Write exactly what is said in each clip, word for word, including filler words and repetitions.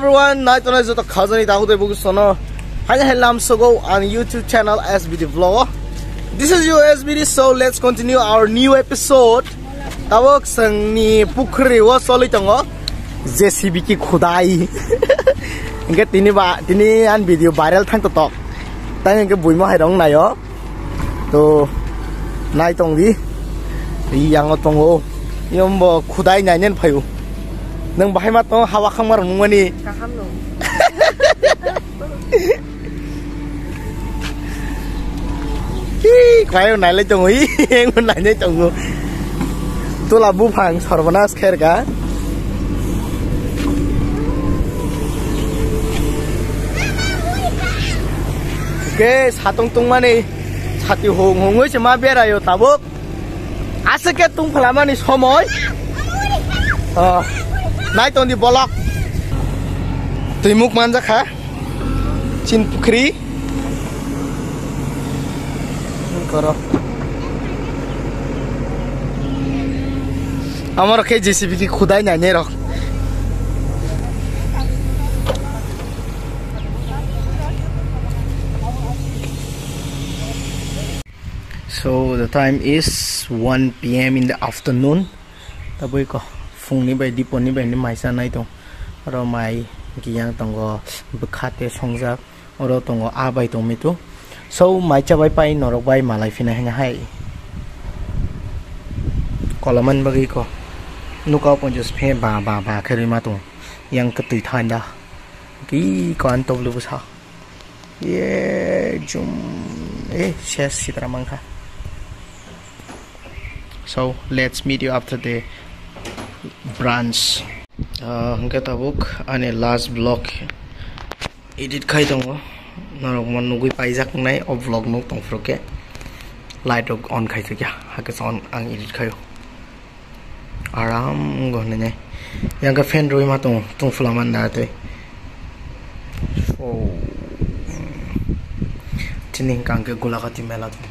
Everyone, nai tongnai joto khajani tahu tei bugi sono. Hai hai lam sogo ang YouTube channel S B D Vlog. This is your S B D, so let's continue our new episode. Tabok sengni pukhri o soloi tongo J C B ki khudai. Engke tini ba, tini an video viral thang to tok. Tang engke buimo hai rong nayo. To nai tong di. Yang o tongo. Yombo khudai nai nen phayu. Nang bahai ma tong hawa khang mar nungmani. Kaham no. Hi, kayo nai lai tongo. Hi, nai nai tongo. Tola buphang sarbanas kher ka. Oke, satung tungmani sati hung hungwi se ma berayo tabuk. Aswk khe tungphlamani somoi. Oh, nai tongdi bolok. Twimuk manjakha. Chin pukhri. Koro. Amaro khe J C B ki khudai nai nai rok. So the time is one P M in the afternoon. Tabui ko phungni bai diponi bai ni mai chanai tong. Oro mai kiyang tongo, bwkha te songjak. Oro tongo, a bai tong mitu. So mai chabai pai norok bai malai phina hina hai. Kolaman bagwi ko. Nuka ponjos phe ba ba ba khe rima tong. Yang ketui thanda. Ki ko an toblu bwsa. Ye jum. Eh, ses sitra mangkha. So let's meet you after the brunch. Ah, hwnkhe tabuk ani last vlog edit khai tongo. Norok mo nugui paijak nai o vlog nuk tong phuru khe light rok on khai thwikya. Hakhe on ang edit khaio. Aram wngkha hwnwi nai. Yang khe fan rwui ma tongo, tungphla man da tei. Oh. Chini hwnkha hwnkhe Gulakati mela tongo.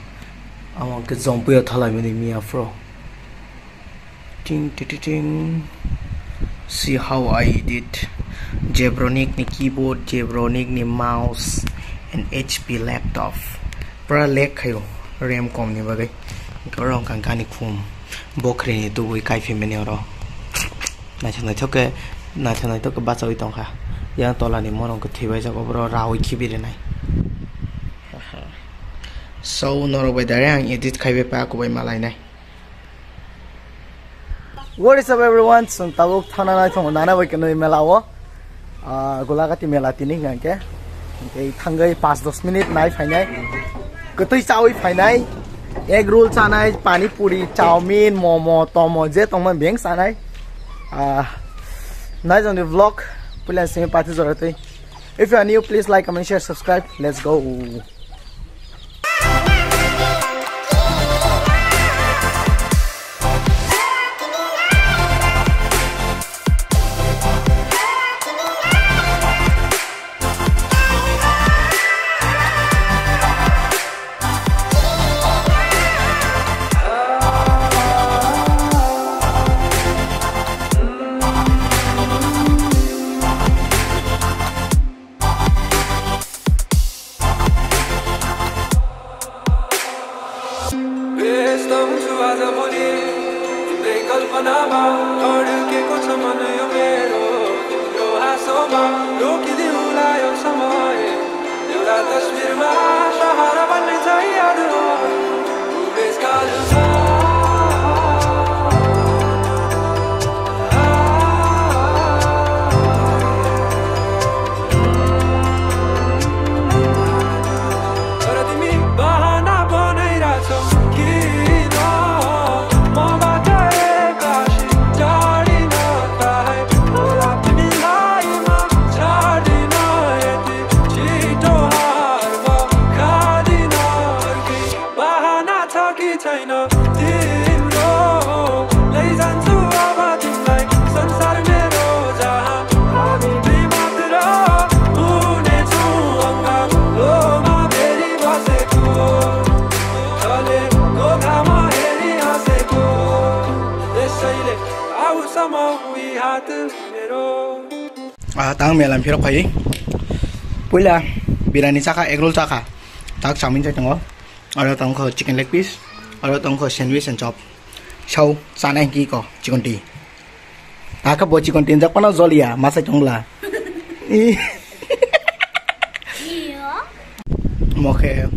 Amo hwnkhe Jompuio thalai mani miya phro. Ting, ting, ting, ting. See how I edit. Zebronic ni keyboard, Zebronic ni mouse, and H P laptop. Pura lag khaio, RAM kom ni bagwi. Oro wngkha gani khum. Bokri ni tubui kai phi mani oro. Naithok naithok khe, naithok naithok khe bachaui tongkha. Yang tola ni morong khe thwibaijak, oboro raui khibi rinai. So, norok bai direct ang edit khai bai pa kubai malainai. What is up everyone? Chwng tabuk thana nai thongo nana bai kwnwi mela o. Ah, Gulagati mela tini hwnkha hwnkhe. Hwnkhe thangwi panch dos minute nai phainai. Kwtwi chawi phainai. Egg roll chanai, pani puri, chowmin, momo, tomo je tongma beng chanai. Ah, nai jani vlog puila simi pati jora twi. If you are new, please like, comment, share, subscribe. Let's go. व्यस्त हुन्छु आजभोलि तिम्रै कल्पनामा, अड्केको छ मन यो मेरो तिम्रो हाँसोमा। रोकिदिउँला यो समय, एउटा तस्बिरमा सहारा बन्ने छ यादहरू। बाहना छ कि छैन तिम्रो, लैजान्छु अब तिमीलाई संसार मेरो जहाँ हामी दुई मात्र हुनेछौँ। अङ्गालोमा भेरी बसेको, ढलेको घाम हेरी हाँसेको, त्यसैले आऊ सम्म उही हात मेरो। Ah, tang melam phirok khai. Puila birani chakha, egg roll chakha. Tak chowmin chai tongo. Aro tongkho chicken leg piece. Aro tongkho sandwich and chop. Sau, sana ki ko, chicken tea. Taka bo chicken tea jak pana jolia, masai tongla. Ih. Iyo. Mokhe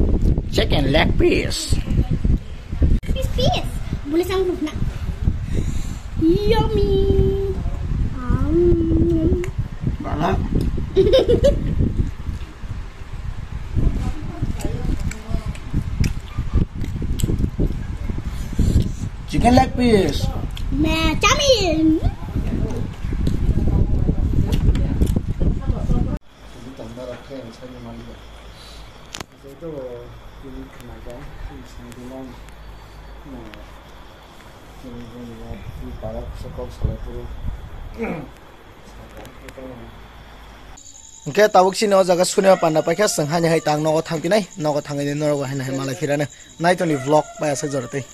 chicken leg piece. Piece, piece. Boleh sanggup nak. Yummy. Am. Bala. Chicken leg piece. Nah, chowmin. Hingke tabuk chini o jaga suni o panda paikha, chwng haino hai tang nogo thangpinai, nogo thangwi norok bo haino hai malai phirano. Naitoni vlog bai aswk jora tei.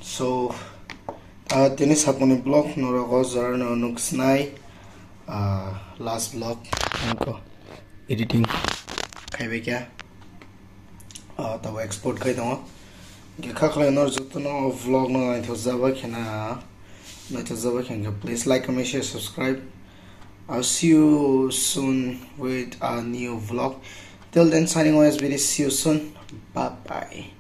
So, ah, tini sakmani vlog norok o jorano nuk sinai, ah, last vlog wngkha editing khaibai kha. Ah, tabo export khai tongo. Hingke kha khlai nor jotono vlog no naithok jaba khena, naithok jaba khe hingke please like, comment, share, subscribe. I'll see you soon with a new vlog. Till then, signing off, S B D. See you soon. Bye bye.